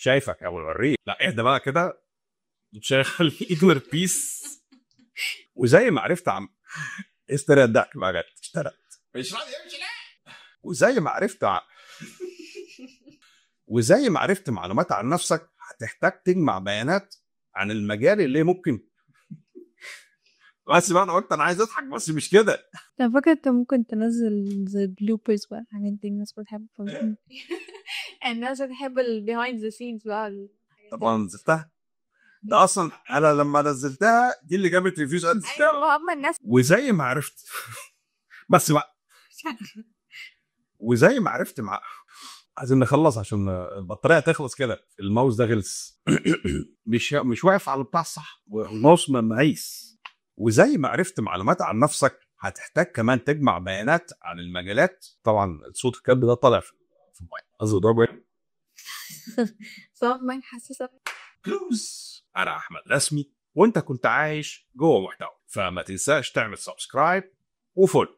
شايفك يا ابو العريف. لا اهدى بقى كده، شغل inner peace. وزي ما عرفت عم اشتري الضحك بقى جت اشترت مش راضي يمشي. لا وزي ما عرفت معلومات عن نفسك، هتحتاج تجمع بيانات عن المجال اللي ممكن. بس بقى انا قلت انا عايز اضحك بس مش كده. انا فاكرة انت ممكن تنزل زي bloopers بقى، الحاجات دي الناس بتحب، الناس بتحب ال behind the scenes بقى طبعا نزلتها، ده اصلا انا لما نزلتها دي اللي جابت reviews. ايوه هم الناس. وزي ما عرفت بس بقى وزي ما عرفت مع عايزين نخلص عشان البطارية تخلص كده. الماوس ده غلس، مش واقف على البتاع الصح، والماوس معيس. وزي ما عرفت معلومات عن نفسك، هتحتاج كمان تجمع بيانات عن المجالات. طبعا صوت الكلب ده طالع في المايك، قصدي ضربه صح ما حاسسه. close. انا احمد رسمي، وانت كنت عايش جوه محتوى، فما تنساش تعمل subscribe و follow.